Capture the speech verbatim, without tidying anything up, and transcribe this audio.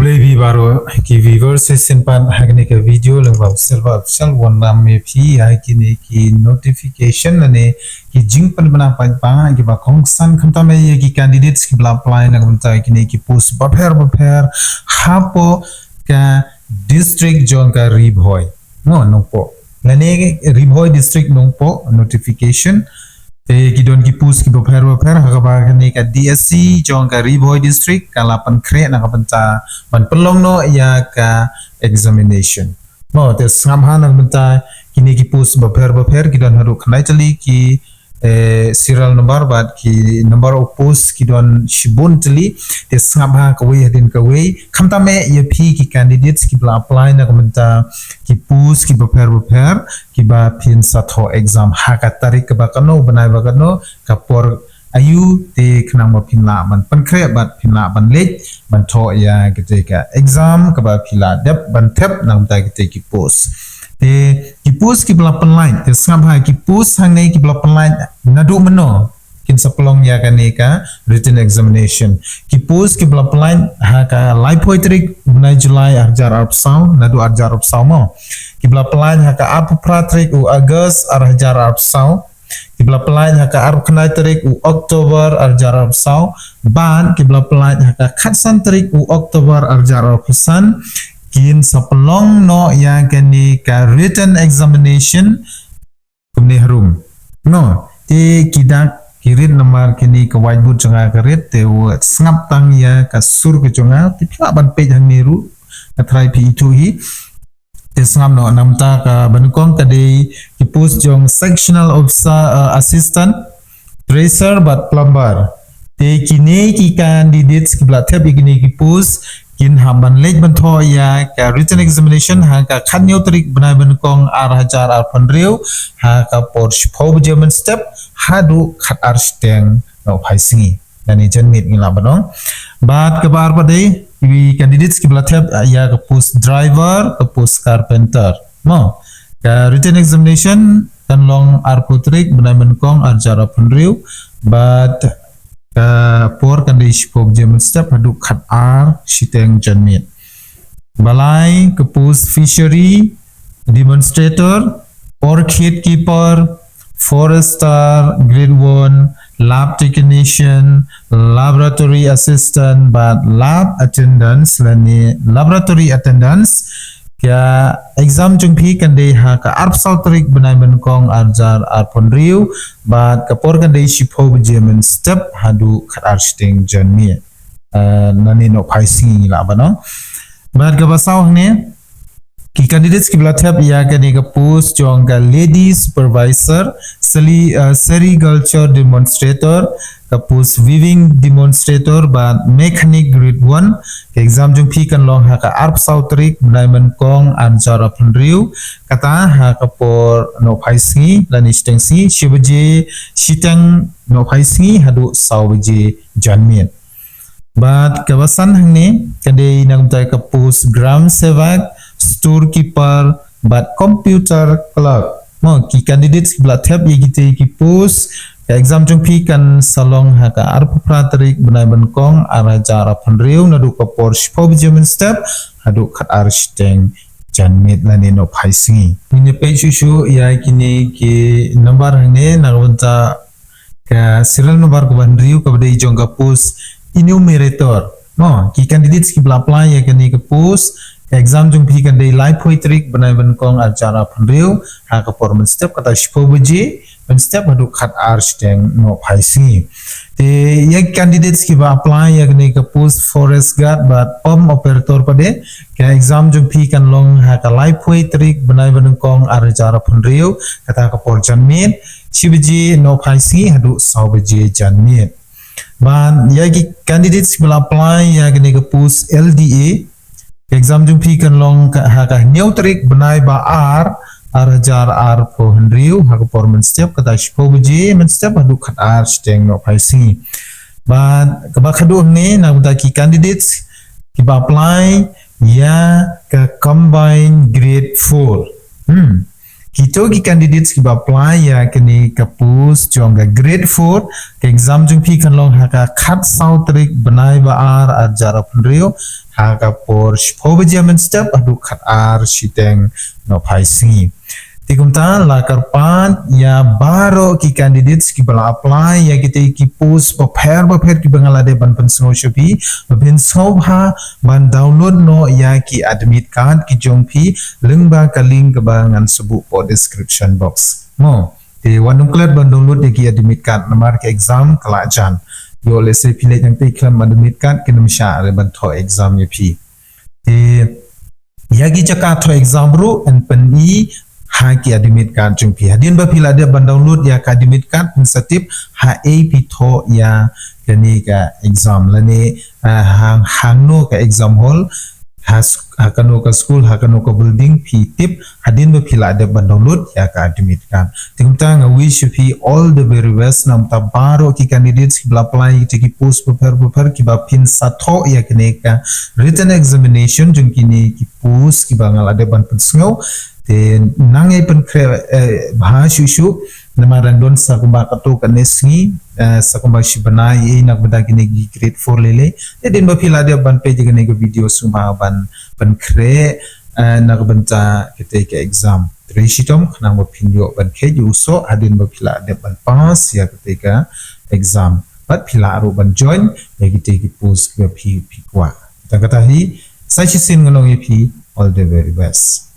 Khublei phi baroh ki viewers, shisien pat ha kane ka video lyngba u Silver Official, wanlam ïa phi ïa kine ki notification lane ki jingpynbna paidbah kiba kongsan khamtam ïa ki candidates kiba la apply na ka bynta kine ki post bapher bapher hapoh ka district jong ka Ri Bhoi. No, Nongpoh. Lane Ri Bhoi district Nongpoh notification. Te ki don ki post kiba pher bapher ha kaba kane ka D S C jong ka Ri Bhoi district ka la pynkhreh na ka bynta ban pynlong noh ïa ka examination. Mo, te sngap ha na ka bynta kine ki post bapher bapher ki don haduh khyndai tylli ki eh, serial number bad ki number of post ki don shibun tylli. Te sngap ha kawei hadien kawei. Khamtam eh ïa phi ki candidates kiba la apply na ka bynta ki post kiba pher bapher kiba phin sa thoh exam ha ka tarik kaba kano, bnai ba kano, ka por aïu, te khnang ba phin lah ban pynkhreh bad phin lah ban leit ban thoh ïa kata ka exam kaba phi la dep ban thep na ka bynta kata ki post. Te ki post kiba la pynlait, te sngap ha ki post hangne kiba la pynlait naduh mynno kin sa pynlong ïa kane ka written examination. Ki post kiba la pynlait ha ka laiphew tarik bnai July arhajar arphew saw, naduh arhajar arphew saw mo. Kiba la pynlait ha ka arphew phra tarik u August arhajar arphew saw. Kiba la pynlait ha ka arphew khyndai tarik u October arhajar arphew saw. Bad kiba la pynlait ha ka khatsan tarik u October arhajar arphew san. Kin sa pynlong noh ïa kane ka written examination kumne harum. No, te ki dak ki rit namar kane ka whiteboard jong nga ka rit, te wat sngap tang ïa ka sur ka jong nga, te phi lah ban peit hangne ruh, nga tharai phi ithuh hi. Te sngap noh, namar kata kaba nyngkong ka dei ki post jong sectional officer, uh, assistant, treasurer bad plumber. Te kine ki candidates kiba la thep ïa kine ki post kin hap ban leit ban thoh ïa ka written examination ha ka khathynñiew tarik bnai ba nyngkong arhajar arphew hynriew ha ka por shiphew baje mynstep haduh khatar shiteng nohphai sngi. Lane janmiet ngi lah ban ong. Bad kaba ar pat dei ki candidates kiba la thep ïa ka post driver, ka post carpenter. Mo, ka written examination kan long arphew tarik bnai ba nyngkong arhajar arphew hynriew. Bad ka por kan dei shiphew baje mynstep haduh khatar shiteng janmiet. Ba lai ka post fishery demonstrator, orchid keeper, forester grade one, lab technician, laboratory assistant bad lab attendants lane laboratory attendants. Ka exam jong phi kan dei ha ka arphew saw tarik bnai ba nyngkong arhajar arphew hynriew bad ka por kan dei shiphew baje mynstep haduh khatar shiteng janmiet. Eh, lane nohphai sngi lah ban ong. Bad kaba saw hangne, ki candidates kiba la thep ïa kane ka post jong ka lady supervisor, seri-, eh, sericulture demonstrator, ka post weaving demonstrator bad mechanic grade one. Ka exam jong phi kan long ha ka arphew saw tarik bnai ba nyngkong arhajar arphew hynriew, kata ha ka por nohphai sngi lane shiteng sngi, shi baje shiteng nohphai sngi haduh saw baje janmiet. Bad kaba san hangne ka dei na ka bynta ka post gram sevak, storekeeper bad computer clerk. Mo, ki candidates kiba la thep ïa kita ki post, ka exam jong phi kan sa long ha ka arphew phra tarik bnai ba nyngkong arhajar arphew hynriew naduh ka por shiphew baje mynstep haduh khatar shiteng janmiet lane nohphai sngi. Ngin ïa peit shuh shuh ïa kine ki number hangne na ka bynta ka serial number kaba hynriew kaba dei jong ka post enumerator. Mo, ki candidates kiba la apply ïa kane ka post, ka exam jong phi kan dei laiphew tarik bnai ba nyngkong arhajar arphew hynriew ha ka por mynstep kata shiphew baje mynstep haduh khatar shiteng nohphai sngi. Te ïa ki candidates kiba apply ïa kane ka post forest guard bad pump operator pat de, ka exam jong phi kan long ha ka laiphew tarik bnai ba nyngkong arhajar arphew hynriew, kata ka por janmiet, shi baje nohphai sngi haduh saw baje janmiet. Bad ïa ki candidates kiba la apply ïa kane ka post L D A, ka exam jong phi kan long ka, ha ka hynñiew tarik bnai ba ar arhajar arphew hynriew ha ka por mynstep kata shiphew baje mynstep haduh khatar shiteng nohphai sngi. Bad kaba khatduh hangne na ka bynta ki candidates kiba apply ïa ka combined grade four. Hmm. Kito ki candidates kiba apply ïa kane ka post jong ka grade four, ka exam jong phi kan long ha ka khatsaw tarik bnai ba ar, ar hajar arphew hynriew, ha ka por shiphew baje mynstep haduh khatar shiteng nohphai sngi. Te kumta la kyrpad ïa baroh ki candidates kiba la apply ïa kito ki post bapher bapher kiba nga la dep ban pynsngew sha phi, ba phin sngewbha ban download noh ïa ki admit card ki jong phi lyngba ka link kaba ngan sa buh hapoh description box. Mo, te wat nym klet ban download ïa ki admit card namar ka exam ka la jan. Ïoh lehse phi leit hangtei khlem admit card kin ym shah ban thoh exam ïa phi. Te ïa ki jaka thoh exam ruh yn pyni ha ki admit card jong phi. Hadien ba phi la dep ban download ïa ka admit card phin sa tip haei phi thoh ïa kane ka exam lane, ah, hang, hangno ka exam hall, ha s-, ha kano ka school, ha kano ka building phi tip hadien ba phi la dep ban download ïa ka admit card. Te kumta nga wish ïa phi all the very best namar baroh ki candidates kiba la apply ïa ki post bapher bapher kiba phin sa thoh ïa kane ka written examination jong kine ki post kiba nga la dep ban pynsngew. Te nang ai pynkhreh, eh, bha shuh shuh namar dang don sa kumba katto katne sngi, eh, sa kumba shi bnai, eh, na ka bynta kine ki grade four lei lei. Te hadien ba phi la dep ban peit ïa kane ka video sngewbha ban pynkhreh, eh, na ka bynta kata ka exam. Trei shitom khnang ba phin ïoh ban kheit ïa u soh hadien ba phi la dep ban pass ïa kata ka exam. Bad phi lah ruh ban join ïa kita ki post kiba phi, phi kwah. Tang kata hi, sa shisien ngan ong ïa phi all the very best.